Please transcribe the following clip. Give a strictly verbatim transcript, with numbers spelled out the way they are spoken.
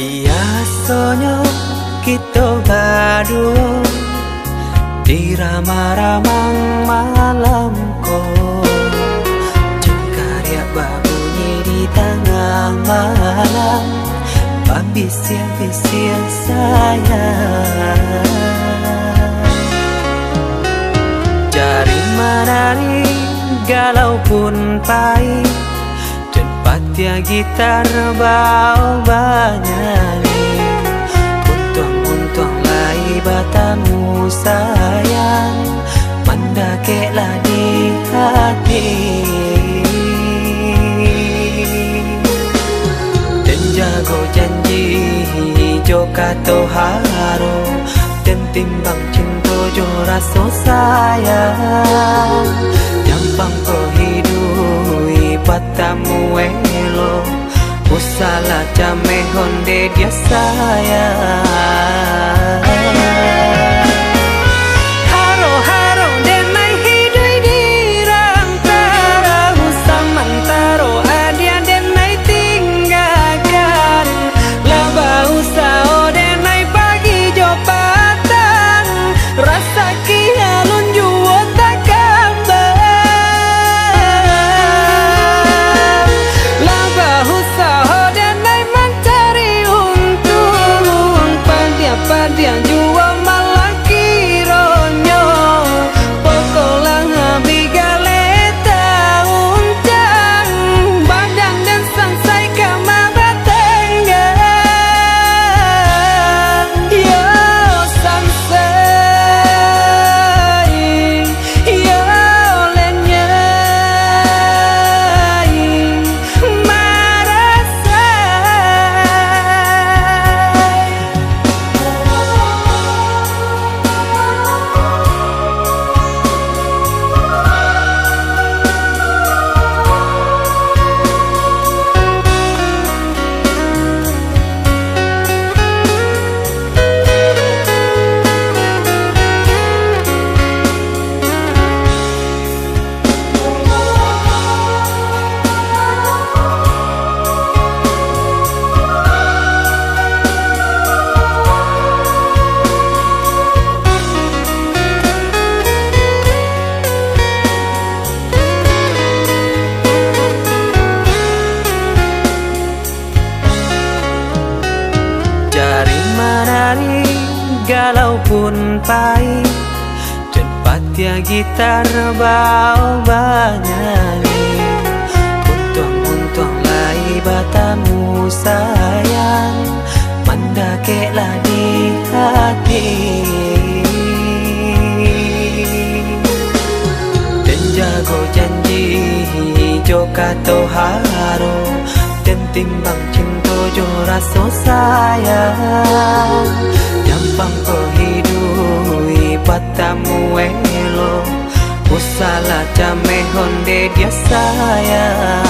Biasonyo kito baduo di ramang-ramang malam ko, jangkariak babunyi di tangah malam, babisiak-bisiak sayang. Jari manari galau pun pai, dan patiah gitar bao banyanyi. Untuang-untuang lai batamu sayang, mandakeklah di hati. Den jago janji jo kato haro, den timbang cinto jo raso sayang. Nyampang ko hiduik batamu elok, usahlah cameh onde dia sayang. Haro-haro denai hiduik di rantau, samantaro adia denai tinggakan. Lah bausaho denai pagi jo patang, rasaki alun juo takambang. Lah bausaho denai mancari untuang, padiah-padiah juo malah kironyo, pokoklah abih galeh tauncang, badan den sansai ka mabatanggang. Yo sansai, yo lenyai, marasai. Jari manari galau pun pai, dan patiah gitar bao banyanyi. Untuang-untuang lai batamu sayang, mandakeklah di hati. Den jago janji jo kato haro, den timbang cinto jo raso sayang. Nyampang ko hiduik batamu elok, usahlah cameh onde dia sayang.